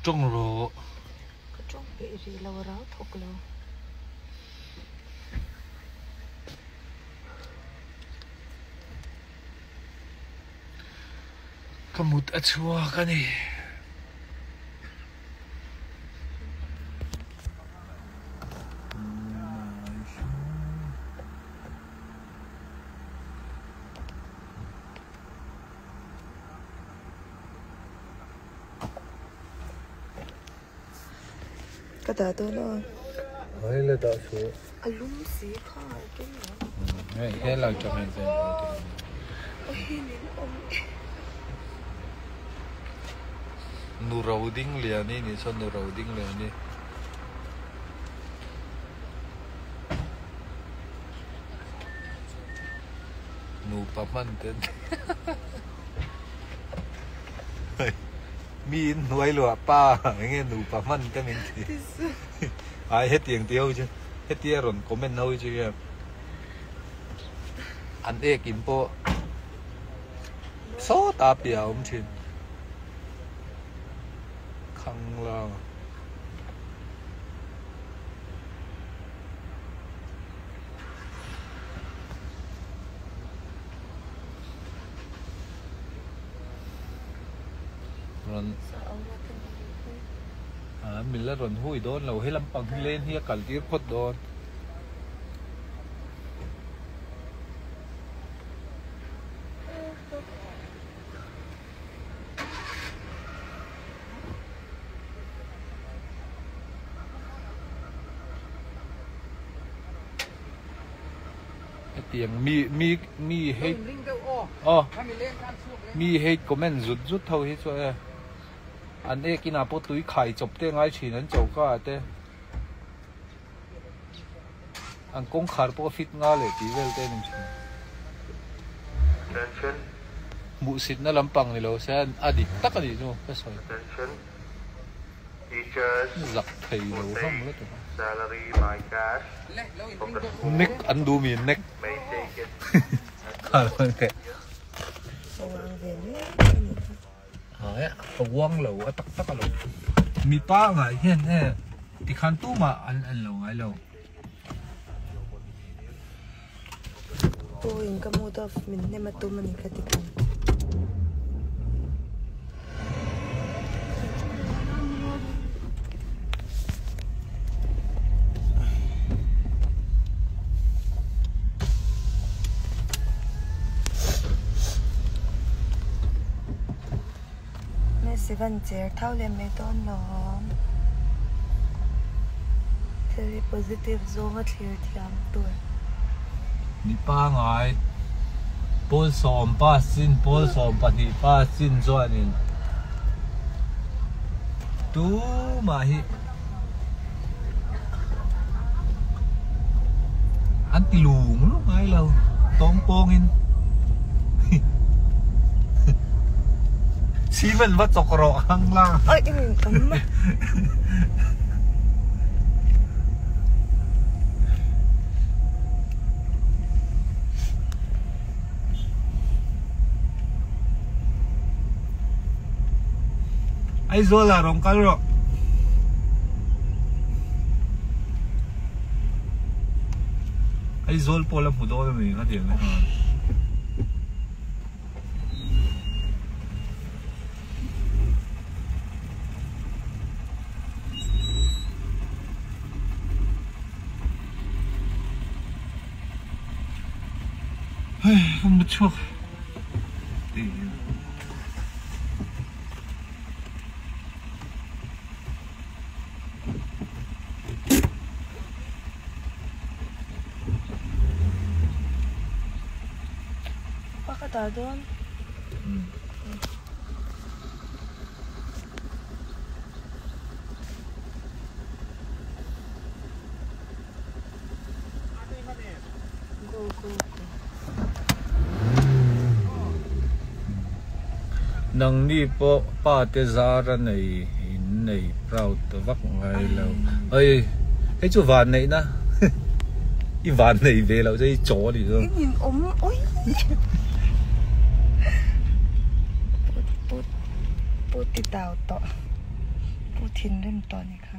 Tawng rawh. Ka tawng peih rih lo rau thawk lo. Ka mut a chhuak a ni. Ka dah dawn aw. Ai la dah suh. A lum si kha a tum lo. Hei he lai tang hian zen lo ti. Ahi nin awm e. Nu ro ding lian i nih chuan nu ro ding lian i. Nupa hman te an ti. Mi in hnuai luah pa enge nupa hman te min ti. Ai hetiang ti ho chu hetia rawn comment ho hi chu hian an ek in pawh sawta piah a awm thin. Khanglang. Rawn a mil a rawn hui dawn lo he lampang hi len hi a kal tir phawt dawn. Hetiang mi mi mi hate aw mi hate comment zut zut ho hi chu e an ek inah pawh tui khai chawp te ngai thin an choka ah te an kawngkhar pawh a fit nga leh tih vel te a ni thin. Hmuhsitna lampang ni lo se a dik tak a nih chu ka sawi. Zak thei lo hlawm lutuk a. Nek an duh mi nek. Ka uang lo a tak tak a lo. Mipa angah hian e tikhan tumah an en lo ngai lo. Pawhin ka mood off min hnem a tum a ni kha tikhan. Messi van cher thau leh mai dawn lawm. Thil hi positive zawnga thlir thiam tur. Mi pangai pawl sawm pass chin pawl 12 pass chin chuanin tumah hi an ti lung lung ngai lo tawng pawngin Steven va chawk rawh hang la Oi awm a Aizawl ah rawn kal rawh. Aizawl pawh la hmu dawn a ni ka ti ang e. Hei ka mu chhuak. Pakhat ah dawn. Go go go. Nangni pawh pa te zar a nei in nei proud vak ngai lo. Oi hei chu van neih na i van nei ve loh chu i chaw a nih chu. In in awm oi. Put put put ti tau tawh. Pu thinrim tawh ni kha.